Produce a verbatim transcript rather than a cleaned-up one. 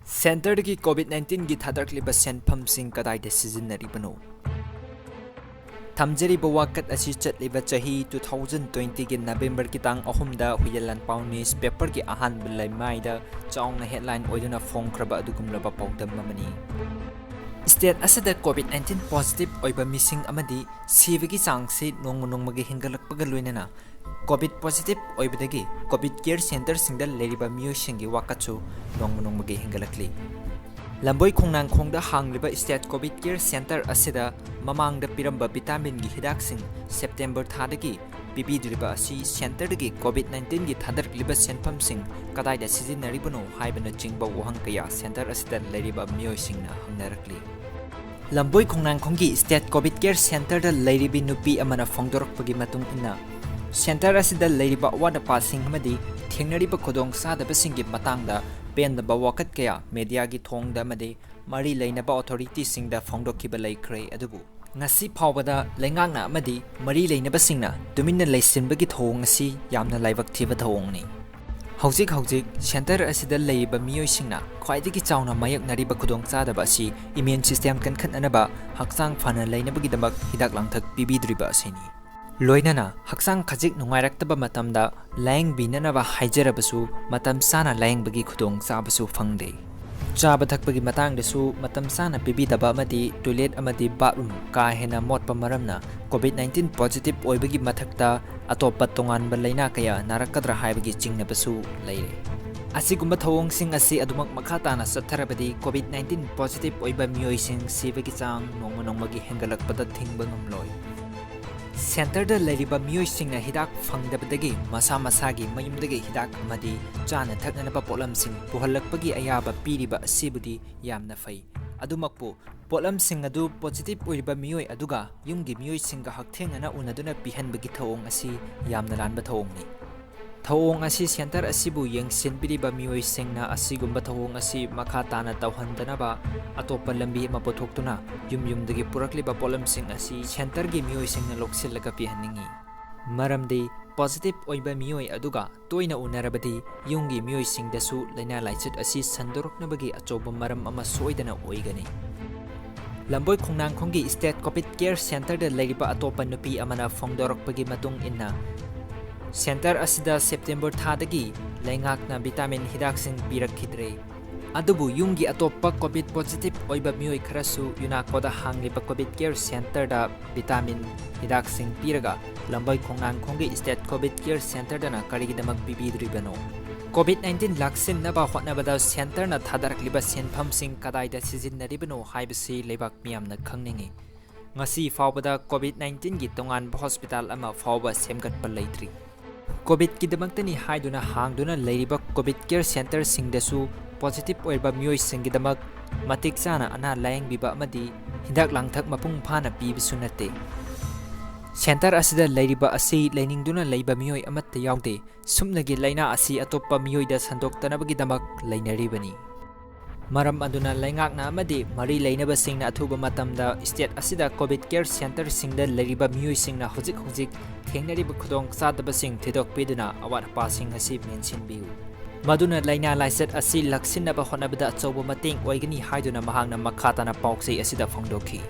ꯁꯦꯟꯇꯔꯗꯒꯤ COVID ꯅꯥꯏꯟꯇꯤꯟꯒꯤ ꯊꯥꯗꯔꯛꯂꯤꯕ ꯁꯦꯟꯐꯝꯁꯤꯡ ꯀꯗꯥꯏꯗ ꯁꯤꯖꯤꯟꯅꯔꯤꯕꯅꯣ? ꯊꯝꯖꯔꯤꯕ ꯋꯥꯀꯠ ꯑꯁꯤ ꯆꯠꯂꯤꯕ ꯆꯍꯤ two thousand twenty-ꯒꯤ ꯅꯕꯦꯝꯕꯔꯒꯤ ꯇꯥꯡ ꯑꯍꯨꯝꯗ ꯍꯨꯏꯌꯦꯟ ꯂꯥꯟꯄꯥꯎ ꯅ꯭ꯌꯨꯁ ꯄꯦꯄꯔꯒꯤ ꯑꯍꯥꯟꯕ ꯂꯩꯃꯥꯏꯗ ꯆꯥꯎꯅ ꯍꯦꯗꯂꯥꯏꯟ ꯑꯣꯏꯗꯨꯅ ꯐꯣꯡꯈ꯭ꯔꯕ ꯑꯗꯨꯒꯨꯝꯂꯕ ꯄꯥꯎꯗꯝ ꯑꯃꯅꯤ꯫ ꯁ꯭ꯇꯦꯠ ꯑꯁꯤꯗ ꯀꯣꯚꯤꯗ ꯅꯥꯏꯟꯇꯤꯟ ꯄꯣꯖꯤꯇꯤꯚ ꯑꯣꯏꯕ ꯃꯤꯁꯤꯡ ꯑꯃꯗꯤ ꯁꯤꯕꯒꯤ ꯆꯥꯡꯁꯤ ꯅꯣꯡꯃ ꯅꯣꯡꯃꯒꯤ ꯍꯦꯟꯒꯠꯂꯛꯄꯒ ꯂꯣꯏꯅꯅ ꯀꯣꯚꯤꯗ ꯄꯣꯖꯤꯇꯤꯚ ꯑꯣꯏꯕꯗꯒꯤ ꯀꯣꯚꯤꯗ ꯀꯦꯌꯔ ꯁꯦꯟꯇꯔꯁꯤꯡꯗ ꯂꯩꯔꯤꯕ ꯃꯤꯑꯣꯏꯁꯤꯡꯒꯤ ꯋꯥꯀꯠꯁꯨ ꯅꯣꯡꯃ ꯅꯣꯡꯃꯒꯤ ꯍꯦꯟꯒꯠꯂꯛꯂꯤ꯫ ꯂꯝꯕꯣꯏ ꯈꯣꯡꯅꯥꯡꯈꯣꯡꯗ ꯍꯥꯡꯂꯤꯕ ꯁ꯭ꯇꯦꯠ ꯀꯣꯚꯤꯗ ꯀꯦꯌꯔ ꯁꯦꯟꯇꯔ ꯑꯁꯤꯗ ꯃꯃꯥꯡꯗ ꯄꯤꯔꯝꯕ ꯚꯤꯇꯥꯃꯤꯟꯒꯤ ꯍꯤꯗꯥꯛꯁꯤꯡ ꯁꯦꯞꯇꯦꯝꯕꯔ ꯊꯥꯗꯒꯤ ꯄꯤꯕꯤꯗ꯭ꯔꯤꯕ ꯑꯁꯤ ꯁꯦꯟꯇꯔꯗꯒꯤ ꯀꯣꯚꯤꯗ ꯅꯥꯏꯟꯇꯤꯟꯒꯤ ꯊꯥꯗꯔꯛꯂꯤꯕ ꯁꯦꯟꯐꯝꯁꯤꯡ ꯀꯗꯥꯏꯗ ꯁꯤꯖꯤꯟꯅꯔꯤꯕꯅꯣ ꯍꯥꯏꯕꯅꯆꯤꯡꯕ ꯋꯥꯍꯪ ꯀꯌꯥ ꯁꯦꯟꯇꯔ ꯑꯁꯤꯗ ꯂꯩꯔꯤꯕ ꯃꯤꯑꯣꯏꯁꯤꯡꯅ ꯍꯪꯅꯔꯛꯂꯤ꯫ ꯂꯝꯕꯣꯏ ꯈꯣꯡꯅꯥꯡꯈꯣꯡꯒꯤ ꯁ꯭ꯇꯦꯠ ꯀꯣꯚꯤꯗ ꯀꯦꯌꯔ ꯁꯦꯟꯇꯔꯗ ꯂꯩꯔꯤꯕꯤ ꯅꯨꯄꯤ ꯑꯃꯅ ꯐꯣꯡꯗꯣꯔꯛꯄꯒꯤ ꯃꯇꯨꯡ ꯏꯟꯅ, ꯁꯦꯟꯇꯔ ꯑꯁꯤꯗ ꯂꯩꯔꯤꯕ ꯑꯋꯥꯠ ꯑꯄꯥꯁꯤꯡ ꯑꯃꯗꯤ ꯊꯦꯡꯅꯔꯤꯕ ꯈꯨꯗꯣꯡꯆꯥꯗꯕꯁꯤꯡꯒꯤ ꯃꯇꯥꯡꯗ ꯄꯦꯟꯗꯕ ꯋꯥꯀꯠ ꯀꯌꯥ ꯃꯦꯗꯤꯌꯥꯒꯤ ꯊꯣꯡꯗ ꯑꯃꯗꯤ ꯃꯔꯤ ꯂꯩꯅꯕ ꯑꯣꯊꯣꯔꯤꯇꯤꯁꯤꯡꯗ ꯐꯣꯡꯗꯣꯛꯈꯤꯕ ꯂꯩꯈ꯭ꯔꯦ꯫ ꯑꯗꯨꯕꯨ ꯉꯁꯤ ꯐꯥꯎꯕꯗ ꯂꯩꯉꯥꯛꯅ ꯑꯃꯗꯤ ꯃꯔꯤ ꯂꯩꯅꯕꯁꯤꯡꯅ ꯇꯨꯃꯤꯟꯅ ꯂꯩꯁꯤꯟꯕꯒꯤ ꯊꯧꯑꯣꯡ ꯑꯁꯤ ꯌꯥꯝꯅ ꯂꯥꯏꯕꯛ ꯊꯤꯕ ꯊꯧꯑꯣꯡꯅꯤ꯫ ꯍꯧꯖꯤꯛ ꯍꯧꯖꯤꯛ ꯁꯦꯟꯇꯔ ꯑꯁꯤꯗ ꯂꯩꯔꯤꯕ ꯃꯤꯑꯣꯏꯁꯤꯡꯅ ꯈ꯭ꯋꯥꯏꯗꯒꯤ ꯆꯥꯎꯅ ꯃꯥꯌꯣꯛꯅꯔꯤꯕ ꯈꯨꯗꯣꯡꯆꯥꯗꯕ ꯑꯁꯤ ꯏꯃ꯭ꯌꯨꯟ ꯁꯤꯁꯇꯦꯝ ꯀꯟꯈꯠꯅꯅꯕ, ꯍꯛꯆꯥꯡ ꯐꯅ ꯂꯩꯅꯕꯒꯤꯗꯃꯛ ꯍꯤꯗꯥꯛ ꯂꯥꯡꯊꯛ ꯄꯤꯕꯤꯗ꯭ꯔꯤꯕ ꯑꯁꯤꯅꯤ꯫ ꯂꯣꯏꯅꯅ ꯍꯛꯆꯥꯡ ꯈꯖꯤꯛ ꯅꯨꯡꯉꯥꯏꯔꯛꯇꯕ ꯃꯇꯝꯗ ꯂꯥꯌꯦꯡꯕꯤꯅꯅꯕ ꯍꯥꯏꯖꯔꯕꯁꯨ ꯃꯇꯝ ꯆꯥꯅ ꯂꯥꯌꯦꯡꯕꯒꯤ ꯈꯨꯗꯣꯡꯆꯥꯕꯁꯨ ꯐꯪꯗꯦ꯫ ꯆꯥꯕ ꯊꯛꯄꯒꯤ ꯃꯇꯥꯡꯗꯁꯨ ꯃꯇꯝ ꯆꯥꯅ ꯄꯤꯕꯤꯗꯕ ꯑꯃꯗꯤ ꯇꯣꯏꯂꯦꯠ ꯑꯃꯗꯤ ꯕꯥꯊꯔꯨꯝ ꯀꯥ ꯍꯦꯟꯅ ꯃꯣꯠꯄ ꯃꯔꯝꯅ ꯀꯣꯚꯤꯗ ꯅꯥꯏꯟꯇꯤꯟ ꯄꯣꯖꯤꯇꯤꯚ ꯑꯣꯏꯕꯒꯤ ꯃꯊꯛꯇ ꯑꯇꯣꯞꯄ ꯇꯣꯉꯥꯟꯕ ꯂꯥꯏꯅꯥ ꯀꯌꯥ ꯅꯥꯔꯛꯀꯗ꯭ꯔꯥ ꯍꯥꯏꯕꯒꯤ ꯆꯤꯡꯅꯕꯁꯨ ꯂꯩꯔꯦ꯫ ꯑꯁꯤꯒꯨꯝꯕ ꯊꯧꯑꯣꯡꯁꯤꯡ ꯑꯁꯤ ꯑꯗꯨꯃꯛ ꯃꯈꯥ ꯇꯥꯅ ꯆꯠꯊꯔꯕꯗꯤ ꯀꯣꯚꯤꯗ ꯅꯥꯏꯟꯇꯤꯟ ꯄꯣꯖꯤꯇꯤꯚ ꯑꯣꯏꯕ ꯃꯤꯑꯣꯏꯁꯤꯡ ꯁꯤꯕꯒꯤ ꯆꯥꯡ ꯅꯣꯡꯃ ꯅꯣꯡꯃꯒꯤ ꯍꯦꯟꯒꯠꯂꯛꯄꯗ ꯊꯤꯡꯕ ꯉꯝꯂꯣꯏ꯫ ꯁꯦꯟꯇꯔꯗ ꯂꯩꯔꯤꯕ ꯃꯤꯑꯣꯏꯁꯤꯡꯅ ꯍꯤꯗꯥꯛ ꯐꯪꯗꯕꯗꯒꯤ ꯃꯁꯥ ꯃꯁꯥꯒꯤ ꯃꯌꯨꯝꯗꯒꯤ ꯍꯤꯗꯥꯛ ꯑꯃꯗꯤ ꯆꯥꯅ ꯊꯛꯅꯅꯕ ꯄꯣꯠꯂꯝꯁꯤꯡ ꯄꯨꯍꯜꯂꯛꯄꯒꯤ ꯑꯌꯥꯕ ꯄꯤꯔꯤꯕ ꯑꯁꯤꯕꯨꯗꯤ ꯌꯥꯝꯅ ꯐꯩ꯫ ꯑꯗꯨꯃꯛꯄꯨ, ꯄꯣꯠꯂꯝꯁꯤꯡ ꯑꯗꯨ ꯄꯣꯖꯤꯇꯤꯚ ꯑꯣꯏꯔꯤꯕ ꯃꯤꯑꯣꯏ ꯑꯗꯨꯒ ꯌꯨꯝꯒꯤ ꯃꯤꯑꯣꯏꯁꯤꯡꯒ ꯍꯛꯊꯦꯡꯅꯅ ꯎꯅꯗꯨꯅ ꯄꯤꯍꯟꯕꯒꯤ ꯊꯧꯑꯣꯡ ꯑꯁꯤ ꯌꯥꯝꯅ ꯂꯥꯟꯕ ꯊꯧꯑꯣꯡꯅꯤ꯫ ꯊꯧꯑꯣꯡ ꯑꯁꯤ ꯁꯦꯟꯇꯔ ꯑꯁꯤꯕꯨ ꯌꯦꯡꯁꯤꯟꯕꯤꯔꯤꯕ ꯃꯤꯑꯣꯏꯁꯤꯡꯅ ꯑꯁꯤꯒꯨꯝꯕ ꯊꯧꯑꯣꯡ ꯑꯁꯤ ꯃꯈꯥ ꯇꯥꯅ ꯇꯧꯍꯟꯗꯅꯕ ꯑꯇꯣꯞꯄ ꯂꯝꯕꯤ ꯑꯃ ꯄꯨꯊꯣꯛꯇꯨꯅ ꯌꯨꯝ ꯌꯨꯝꯗꯒꯤ ꯄꯨꯔꯛꯂꯤꯕ ꯄꯣꯠꯂꯝꯁꯤꯡ ꯑꯁꯤ ꯁꯦꯟꯇꯔꯒꯤ ꯃꯤꯑꯣꯏꯁꯤꯡꯅ ꯂꯧꯁꯤꯜꯂꯒ ꯄꯤꯍꯟꯅꯤꯡꯏ꯫ ꯃꯔꯝꯗꯤ ꯄꯣꯖꯤꯇꯤꯚ ꯑꯣꯏꯕ ꯃꯤꯑꯣꯏ ꯑꯗꯨꯒ ꯇꯣꯏꯅ ꯎꯅꯔꯕꯗꯤ ꯌꯨꯝꯒꯤ ꯃꯤꯑꯣꯏꯁꯤꯡꯗꯁꯨ ꯂꯥꯏꯅꯥ ꯂꯥꯏꯆꯠ ꯑꯁꯤ ꯁꯟꯗꯣꯔꯛꯅꯕꯒꯤ ꯑꯆꯧꯕ ꯃꯔꯝ ꯑꯃ ꯁꯣꯏꯗꯅ ꯑꯣꯏꯒꯅꯤ꯫ ꯂꯝꯕꯣꯏ ꯈꯣꯡꯅꯥꯡꯈꯣꯡꯒꯤ ꯁ꯭ꯇꯦꯠ ꯀꯣꯚꯤꯗ ꯀꯦꯌꯔ ꯁꯦꯟꯇꯔꯗ ꯂꯩꯔꯤꯕ ꯑꯇꯣꯞꯄ ꯅꯨꯄꯤ ꯑꯃꯅ ꯐꯣꯡꯗꯣꯔꯛꯄꯒꯤ ꯃꯇꯨꯡ ꯏꯟꯅ, ꯁꯦꯟꯇꯔ ꯑꯁꯤꯗ ꯁꯦꯞꯇꯦꯝꯕꯔ ꯊꯥꯗꯒꯤ ꯂꯩꯉꯥꯛꯅ ꯚꯤꯇꯥꯃꯤꯟ ꯍꯤꯗꯥꯛꯁꯤꯡ ꯄꯤꯔꯛꯈꯤꯗ꯭ꯔꯦ꯫ ꯑꯗꯨꯕꯨ ꯌꯨꯝꯒꯤ ꯑꯇꯣꯞꯄ ꯀꯣꯚꯤꯗ ꯄꯣꯖꯤꯇꯤꯚ ꯑꯣꯏꯕ ꯃꯤꯑꯣꯏ ꯈꯔꯁꯨ ꯌꯨꯅꯥꯀꯣꯗ ꯍꯥꯡꯂꯤꯕ ꯀꯣꯚꯤꯗ ꯀꯦꯌꯔ ꯁꯦꯟꯇꯔꯗ ꯚꯤꯇꯥꯃꯤꯟ ꯍꯤꯗꯥꯛꯁꯤꯡ ꯄꯤꯔꯒ ꯂꯝꯕꯣꯏ ꯈꯣꯡꯅꯥꯡꯈꯣꯡꯒꯤ ꯁ꯭ꯇꯦꯠ ꯀꯣꯚꯤꯗ ꯀꯦꯌꯔ ꯁꯦꯟꯇꯔꯗꯅ ꯀꯔꯤꯒꯤꯗꯃꯛ ꯄꯤꯕꯤꯗ꯭ꯔꯤꯕꯅꯣ? ꯀꯣꯚꯤꯗ ꯅꯥꯏꯟꯇꯤꯟ ꯂꯥꯛꯁꯤꯟꯅꯕ ꯍꯣꯠꯅꯕꯗ ꯁꯦꯟꯇꯔꯅ ꯊꯥꯗꯔꯛꯂꯤꯕ ꯁꯦꯟꯐꯝꯁꯤꯡ ꯀꯗꯥꯏꯗ ꯁꯤꯖꯤꯟꯅꯔꯤꯕꯅꯣ ꯍꯥꯏꯕꯁꯤ ꯂꯩꯕꯥꯛ ꯃꯤꯌꯥꯝꯅ ꯈꯪꯅꯤꯡꯏ꯫ ꯉꯁꯤ ꯐꯥꯎꯕꯗ ꯀꯣꯚꯤꯗ ꯅꯥꯏꯟꯇꯤꯟꯒꯤ ꯇꯣꯉꯥꯟꯕ ꯍꯣꯁꯄꯤꯇꯥꯜ ꯑꯃ ꯐꯥꯎꯕ ꯁꯦꯝꯒꯠꯄ ꯂꯩꯇ꯭ꯔꯤ꯫ ꯀꯣꯚꯤꯗꯀꯤꯗꯃꯛꯇꯅꯤ ꯍꯥꯏꯗꯨꯅ ꯍꯥꯡꯗꯨꯅ ꯂꯩꯔꯤꯕ ꯀꯣꯚꯤꯗ ꯀꯦꯌꯔ ꯁꯦꯟꯇꯔꯁꯤꯡꯗꯁꯨ ꯄꯣꯖꯤꯇꯤꯚ ꯑꯣꯏꯕ ꯃꯤꯑꯣꯏꯁꯤꯡꯒꯤꯗꯃꯛ ꯃꯇꯤꯛ ꯆꯥꯅ ꯑꯅꯥ ꯂꯥꯌꯦꯡꯕꯤꯕ ꯑꯃꯗꯤ ꯍꯤꯗꯥꯛ ꯂꯥꯡꯊꯛ ꯃꯄꯨꯡ ꯐꯥꯅ ꯄꯤꯕꯁꯨ ꯅꯠꯇꯦ꯫ ꯁꯦꯟꯇꯔ ꯑꯁꯤꯗ ꯂꯩꯔꯤꯕ ꯑꯁꯤ ꯂꯩꯅꯤꯡꯗꯨꯅ ꯂꯩꯕ ꯃꯤꯑꯣꯏ ꯑꯃꯠꯇ ꯌꯥꯎꯗꯦ꯫ ꯁꯨꯞꯅꯒꯤ ꯂꯥꯏꯅꯥ ꯑꯁꯤ ꯑꯇꯣꯞꯄ ꯃꯤꯑꯣꯏꯗ ꯁꯟꯗꯣꯛꯇꯅꯕꯒꯤꯗꯃꯛ ꯂꯩꯅꯔꯤꯕꯅꯤ꯫ ꯃꯔꯝ ꯑꯗꯨꯅ ꯂꯩꯉꯥꯛꯅ ꯑꯃꯗꯤ ꯃꯔꯤ ꯂꯩꯅꯕꯁꯤꯡꯅ ꯑꯊꯨꯕ ꯃꯇꯝꯗ ꯁ꯭ꯇꯦꯠ ꯑꯁꯤꯗ ꯀꯣꯚꯤꯗ ꯀꯦꯌꯔ ꯁꯦꯟꯇꯔꯁꯤꯡꯗ ꯂꯩꯔꯤꯕ ꯃꯤꯑꯣꯏꯁꯤꯡꯅ ꯍꯧꯖꯤꯛ ꯍꯧꯖꯤꯛ ꯊꯦꯡꯅꯔꯤꯕ ꯈꯨꯗꯣꯡꯆꯥꯗꯕꯁꯤꯡ ꯊꯤꯗꯣꯛꯄꯤꯗꯨꯅ ꯑꯋꯥꯠ ꯑꯄꯥꯁꯤꯡ ꯑꯁꯤ ꯃꯦꯟꯁꯤꯟꯕꯤꯌꯨ꯫ ꯃꯗꯨꯅ ꯂꯥꯏꯅꯥ ꯂꯥꯏꯆꯠ ꯑꯁꯤ ꯂꯥꯛꯁꯤꯟꯅꯕ ꯍꯣꯠꯅꯕꯗ ꯑꯆꯧꯕ ꯃꯇꯦꯡ ꯑꯣꯏꯒꯅꯤ ꯍꯥꯏꯗꯨꯅ ꯃꯍꯥꯛꯅ ꯃꯈꯥ ꯇꯥꯅ ꯄꯥꯎꯆꯦ ꯑꯁꯤꯗ ꯐꯣꯡꯗꯣꯛꯈꯤ꯫